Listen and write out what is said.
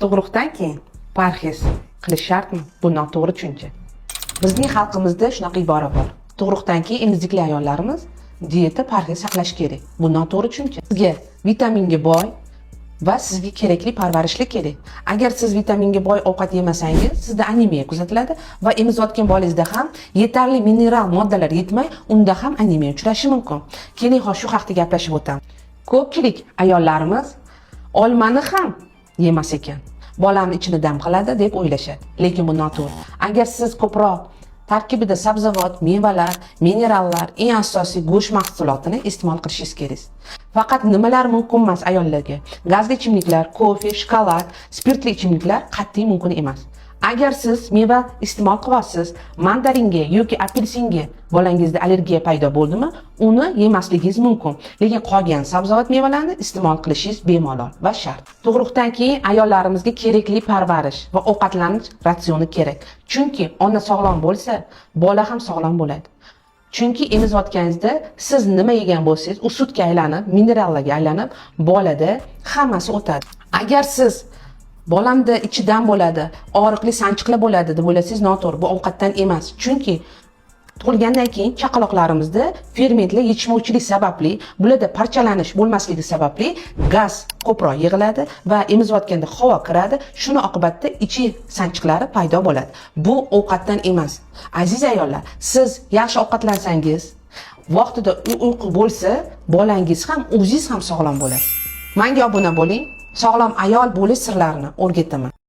Tug'ruqdan keyin parhez qilish shartmi? Bu noto'g'ri tushuncha. Bizning xalqimizda shunaqa ibora bor. Tug'ruqdan keyin emizikli ayollarimiz dieta, parhez saqlash kerak. Bu noto'g'ri tushuncha. Sizga vitaminga boy va sizga kerakli parvarishlik kerak. Agar siz vitaminga boy ovqat yemasangiz, sizda anemiya kuzatiladi va emizayotgan bolangizda ham yetarli mineral moddalar yetmay, unda ham anemiya uchrashi mumkin. Keling, hozir shu haqda gaplashib o'tamiz. Ko'pchilik ayollarimiz olmani ham yemas ekan. Bolamni ichini dam qiladi deb o'ylashadi. Lekin bu noto'g'ri. Agar siz ko'proq tarkibida sabzavot, mevalar, minerallar, eng asosiy go'sht mahsulotini iste'mol qilishingiz kerak. Faqat nimalar mumkin emas ayollarga? Gazli ichimliklar, kofe, shokolad, spirtli ichimliklar qat'iy mumkin emas. Agar siz meva iste'mol qilyapsiz, mandaringa yoki apelsinga bolangizda allergiya paydo bo'ldimi, uni yemasligingiz mumkin. Lekin qolgan sabzavot, mevalarni iste'mol qilishingiz bemalol va shart. Tug'ruqdan keyin ayollarimizga kerakli parvarish va ovqatlanish ratsioni kerak. Chunki ona sog'lom bo'lsa, bola ham sog'lom bo'ladi. Chunki emizayotganingizda siz nima yegan bo'lsangiz, u sutga aylanib, minerallarga aylanib, bolada hammasi o'tadi. Agar siz bolamda ichi dam bo'ladi, og'riqli sanchiqlar bo'ladi deb o'ylasangiz, noto'g'ri. Bu ovqatdan emas. Chunki tug'ilgandan keyin chaqaloqlarimizda fermentlar yetishmovchilik sababli, bularda parchalanish bo'lmasligi sababli gaz ko'proq yig'iladi va emizayotganda havo kiradi. Shuni oqibatida ichi sanchiqlari paydo bo'ladi. Bu ovqatdan emas. Aziz ayollar, siz yaxshi ovqatlansangiz, vaqtida uyqu bo'lsa, bolangiz ham, o'zingiz ham sog'lom bo'lasiz. Menga obuna bo'ling. Sog'lom ayol bo'lish sirlarini o'rgataman.